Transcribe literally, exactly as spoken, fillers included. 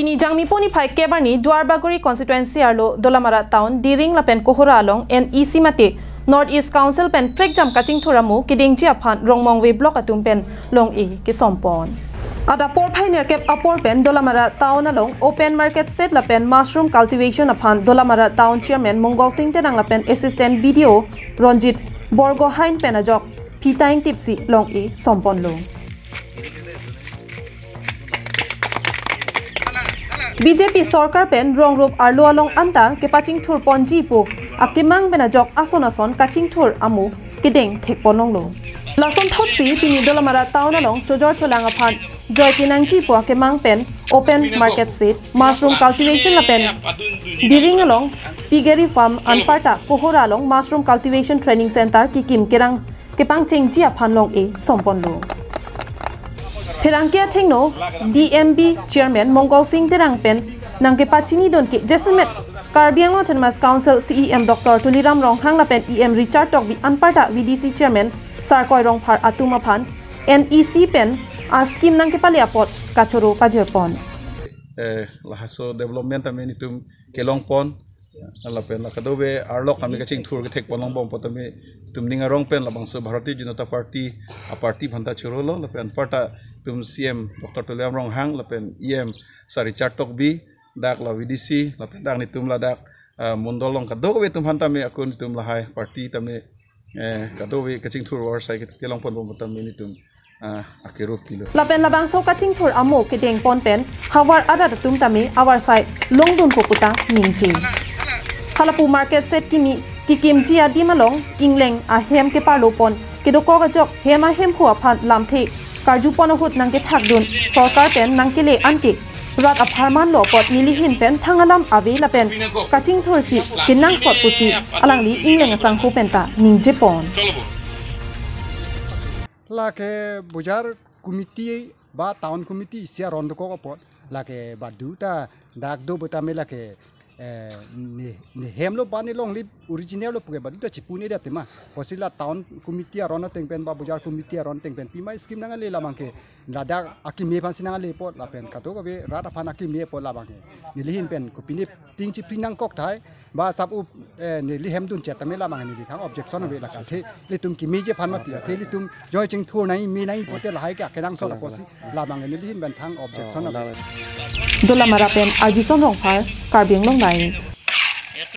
Pini Jangmi puni phai kebarni Duarbagori constituency arlo Dolamara town, Diring lapen Kohora along N E C mate North East Council pen prekjam kachingthur amo kedengji aphan Rongmongve block atum pen long-e kesompon. Adap porphai nerkep apor pen Dolamara town along open market shed lapen mushroom cultivation aphan Dolamara town chairman Mongol Singh Terang lapen assistant B D O Ronjit Borgohain pen ajok phitang tipsi long-e somponlo. B J P sorkar pen rongrup arlo along anta kepachingthur ponji pu akemang pen ajok ason ason kachingthur amo kedeng thekpon longlo. Lason thotsi pini Dolamara town along chojor cholang aphan joike nangji pu akemang pen open market shed, mushroom cultivation lapen Diring along piggery farm anparta Kohora along mushroom cultivation training center kekim kerang kepangchengji aphan long-e somponlo. Pherangke athengno D M B chairman Mongol Singh Terang pen nangkepachinidun ke jasemet Karbi Anglong Autonomous Council C E M Doctor Tuliram Ronghang lapen E M Richard Tokbi anparta V D C chairman Sarkoi Rongphar atum aphan N E C pen a-scheme nangkepale apot kachoro pajirpon. Eh, lahaso development tame nelitum kelongpon. Lapen la kadokave arlok tame kachingthur kethekpon longbom apot tame nelitum ning arong pen labangso Bharatiya Janata Party a-party aphanta chorolo lapen anparta nelitum C E M Doctor Tuliram Ronghang lapen E M Sir Richard Tokbi, dak la V D C lapen dak nelitum ladak, ah, mondol along kadokave atum aphan tame akun nelitum lahai party tame, eh, kadokave kachingthur orsai ke-, kelongponbom apot tame nelitum, ah, akero pilo. Lapen labangso kachingthur amo kedengpon pen havar arat atum tame avarsai longdunpo puta ningje. Halapu market shed kimi kekimji adim along ingleng ahem keparlopon kedokok ajok hem ahemphu aphan lamthe karjupon ahut nangkethakdun sorkar pen nangkele anke rat apharman lo apot nelihin pen thang alam ave lapen kachingthursi kenangsot pusi alangli ingleng asangho penta ningjepon. Lake bojar committee ba town committee isi aron dokok apot lake baduta dak do beta me lake, eh, ne, ne hem lo ba ne longle original lo puke baduta chipune dia tema. Apotsi la town committee aron ateng pen ba bojar committee aron ateng pen pima scheme nangkele labang ke ladak akimi aphansi nangle apot lapen kadokave rat aphan akimi apot labang ke nelihin pen kopine ting chipri nangkok thai ba sap up, eh, neli hem dun chet tame labang neli thang objection ave lake athe nelitum kimiji aphan mati athe nelitum joi chingthur nangji me nangji pote lahai ke akenangsot apotsi labang nelihin pen thang objection ave. Dolamara pen Ajison Rongphar, Karbi Anglong Live.